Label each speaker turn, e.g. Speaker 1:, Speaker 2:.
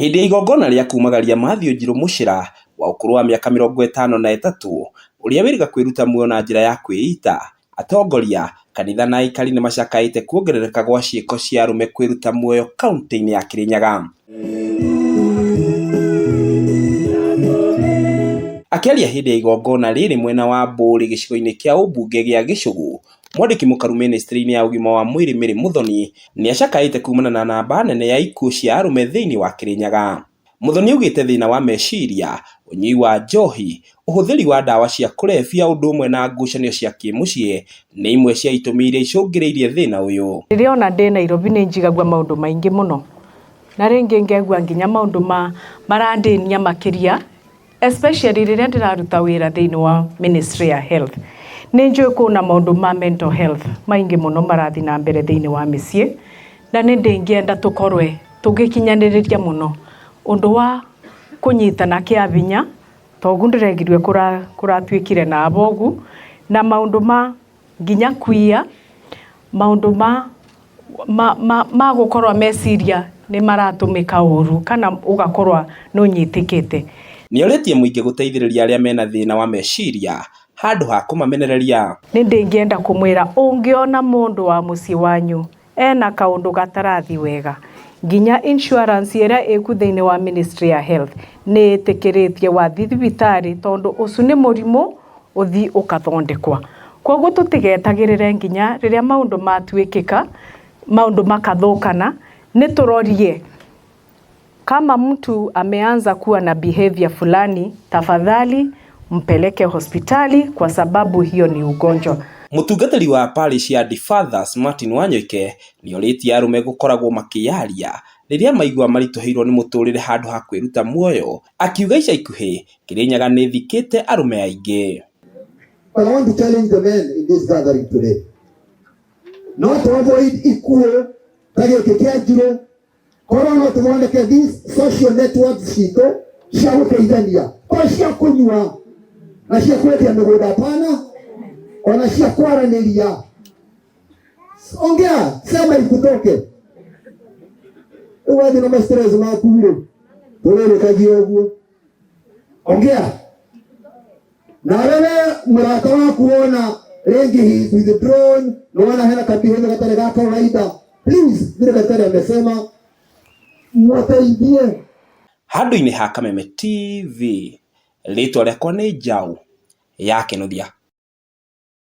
Speaker 1: Hĩndĩ ya igongona rĩa kumagaria Mathew Njirũ Mũchira wa ũkũrũ wa mĩaka 53 ũrĩa wĩrĩga kwĩruta muoyo na njĩra ya kwĩita, atongoria, kanitha na aikari nĩmacakaĩte kuongerereka gwa ciĩko cia arũme kwĩruta muoyo kauntĩ-inĩ ya Kĩrĩnyaga. Akĩaria hĩndĩ ya igongona rĩrĩ mwena wa Mbũrĩ gĩcigo-inĩ kĩa ũmbunge gĩa Gĩcũgũ, Mwandĩki mũkaru mĩnĩstrĩ-inĩ ya ũgima wa mwĩrĩ Mary Muthoni nĩacakaĩte kumana na namba nene ya ikuũ cia arũme thĩinĩ wa Kĩrĩnyaga. Muthoni augĩte thĩna wa meciria, ũnyui wa njohi, ũhũthĩri wa ndawa cia kũrebia ũndũ ũmwe na ngucanio cia kĩmũciĩ nĩ imwe cia itũmi iria icũngĩrĩirie thĩna ũyũ.
Speaker 2: Rĩrĩa ona ndĩ Nairobi nĩ njigagua maũndũ maingĩ mũno, na rĩngĩ ngegua nginya maũndũ marandĩnia makĩria especially rĩrĩa ndĩraruta wĩra thĩinĩ wa ministry ya health. Nĩ njũĩ kwĩna maũndũ ma mental health maingĩ mũno marathiĩ na mbere thĩinĩ wa mĩciĩ, na nĩ ndĩngĩenda tũkorwe tũgĩkinyanĩrĩria mũno ũndũ wa kũnyitana kĩa hinya, toguo ndĩregirue kũratuĩkire na abogu, na maũndũ ma nginya kuiya, maũndũ ma ma ma ma gũkorwo meciria nĩ maratũmĩka ũru kana ũgakorwo nĩ ũnyitĩkĩte.
Speaker 1: Nĩorĩtie mũingĩ gũteithĩrĩria arĩa mena thĩna wa meciria handũ ha kũmamenereria.
Speaker 2: Nĩ ndĩngĩenda kũmwĩra ũngĩona mũndũ wa mũciĩ wanyu ena kaũndũ gatarathi wega, nginya insurance ĩrĩa ĩku thĩinĩ wa ministry ya health nĩ ĩtĩkĩrĩtie wathiĩ thibitarĩ tondũ ũcio nĩ mũrimũ ũthiĩ ũkathondekwa. Koguo tũtigetagĩrĩre nginya rĩrĩa maũndũ matuĩkĩka, maũndũ makathũkana, nĩ tũrorie kama mtu ameanza kuwa na behavior fulani, tafadhali mpeleke hospitali kwa sababu hiyo ni ugonjwa.
Speaker 1: Mũtungatĩri wa parish ya The Fathers Martin Wanyoike nĩorĩtie arũme gũkoragwo makĩyaria rĩrĩa maigua maritũhĩirwo nĩ mũtũrĩre handũ ha kwĩruta muoyo, akiuga ica ikuhĩ Kĩrĩnyaga nĩthikĩte arũme aingĩ.
Speaker 3: But I want to challenge the men in this gathering today. Not to avoid ikuũ ta gĩkĩ kĩa Njirũ, korwo no tũthondeke these social networks citũ cia gũteithania, to cia kũnyua na cia kwendia mĩgũnda, hapana, ona cia kwaranĩria. Ongea, sema ikutoke. Rĩu wathiĩ na ma stress maku rĩ, tũrĩrĩkagia ũguo. Ongea. Na wewe mũrata waku wona rĩngĩ he is withdrawn, nĩwona hena kabehavior gatarĩ ga kawaida, please, vile daktari amesema, mwateithie.
Speaker 1: Handũ-inĩ ha Kameme TV, rĩtwa rĩakwa nĩ Njaũ ya Kĩnuthia.